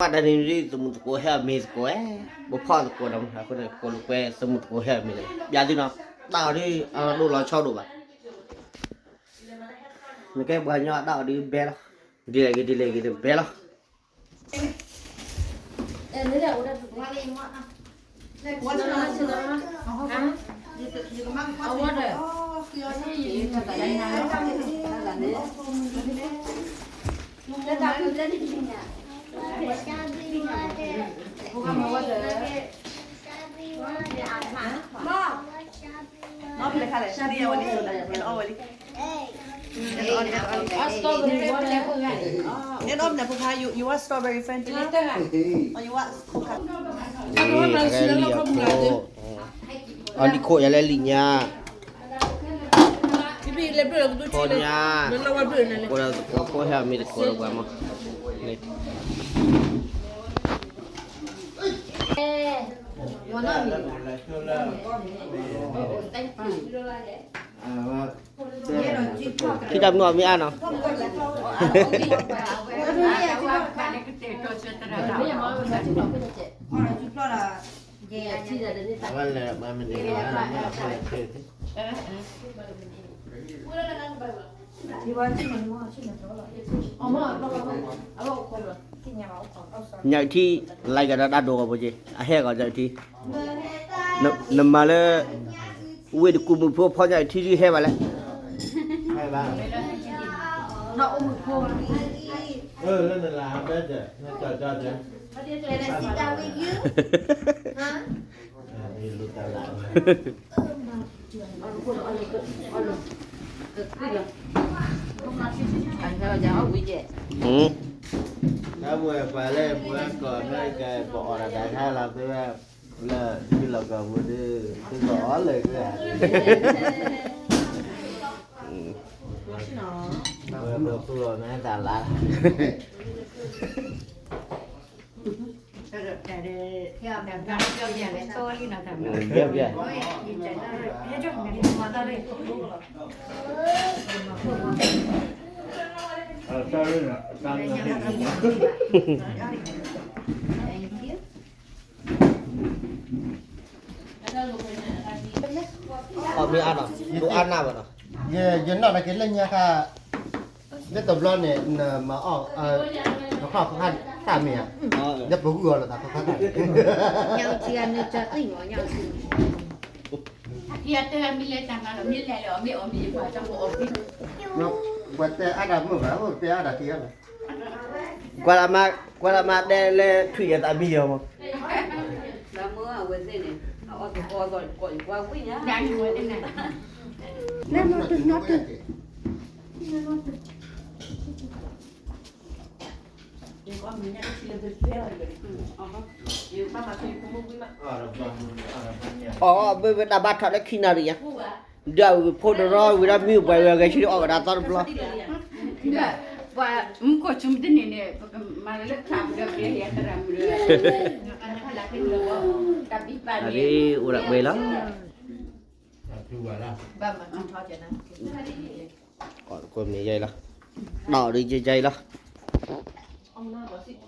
ပှၤတၢ်န့ၣ်ဒ်သမုၢ်သကိးဟဲအီၣ်မ့ၤသကိးဝဲ, ဘိဖီၣ်သကိးဒီးမ့ၢ်အဃိန့ၣ် ကိးလိာ်ကွဲသမုၢ်သကိးဟဲအီၣ်မ့ၤန့ၣ် ပျးသုနီၤ, တၢ်အီၤဒ်အဒိၣ်လီၤဆီဒိၣ်ဘၣ်, နကဲပှၤကညီအတၢ်အီၤဒ်ဘဲလီၤ, ဒ်လဲၣ်ဂ့ၤဒ်လဲၣ်ဂ့ၤဒ်ဘဲလီၤ. Strawberry friend too? Or you want coconut? အဂၤလံအဖိ, အလံၤခိၣ်ယၤလဲလံာ်ညါ, ဖိညါ, ကိးဒီးသကိးဖိဟဲအီၣ်မ့ၤသကိးဒီးပှၤမး, ခံတၢ်မုၢ်အီၣ်မ့ၢ်အါနီၤ. ညၣ်အုၣ်ထံ like ဒီးတၢ်ဒိးဂီၤဖိက့ၤ အဟဲဂီၤညၣ်အုၣ်ထံ, နမၤလၢ ဝ့ၢ်တကူၣ်မုၣ်ဖိဖီညၣ်အုၣ်ထံဒုးဟဲဘၣ်လဲၣ်. တၢ်ဝဲပှၤလၢပှၤကိးမ့ၢ်ကဲ ပအီၣ်တၢ်တခါလီၤ သုဝဲလၢ သုလီၤကီၢ်ပူၤဒုး သုကအီၣ်လၢာ်ကဲ ပသူလီၤမ့ၢ်တၢ်လၢ် အီၣ်မ့ၢ်အါနီၤ ဒိးအါနၢ်ဘၣ်နီၤ. ယနီၢ်တက့ၤလၢညါခါ လၢတဘျီန့ၣ် နမၤအီၣ် နခီၣ်ခါတၢ်မ့ၢ်ဧါ, လၢပဂုၢ်အီၤလီၤသးခီၣ်ခါတၢ် ပှၤတဲအါတၢ်မုာ်ဘၣ် အိၣ်တဲအါတၢ်က့ၤလီၤ. ကွၢ်လၢမါတဲလၢထွံၣ်ယသးမံယီၤမး လၢမ့ၢ်အဝဲသ့ၣ်န့ၣ် အအီၣ်သကိးသကိးယကွၢ်ဝံၣ်ညါ လၢနီၢ်တနီၢ်တ အီၣ်ဘၣ်ဘၣ်တၢ်ဘၣ်ထီၣ်လၢခံနၣ်ရံၣ်ညါ ဒီးဝံၤဖိတရီဝံၤဒီးမ့ၢ်ပှၤဝဲဂဲၤဆၢထၢၣ်အီၣ်ဝဲဒၣ်သီတဘျီ ပှၤမူခိၣ်ဆူၣ်မတန့ၢ်န့ၣ် ပကမၤလၢချၢ်ပဒီးပျဲယၤသရၣ်မုၣ်ဒီး တၢ်ဘံၣ်ပၢ်န့ၣ် အရ့အိၣ်ဒၣ်ဝဲလီၤ ကိးမ့ၢ်ယဲလီၤ ဒီးဒုးယဲယဲလီၤ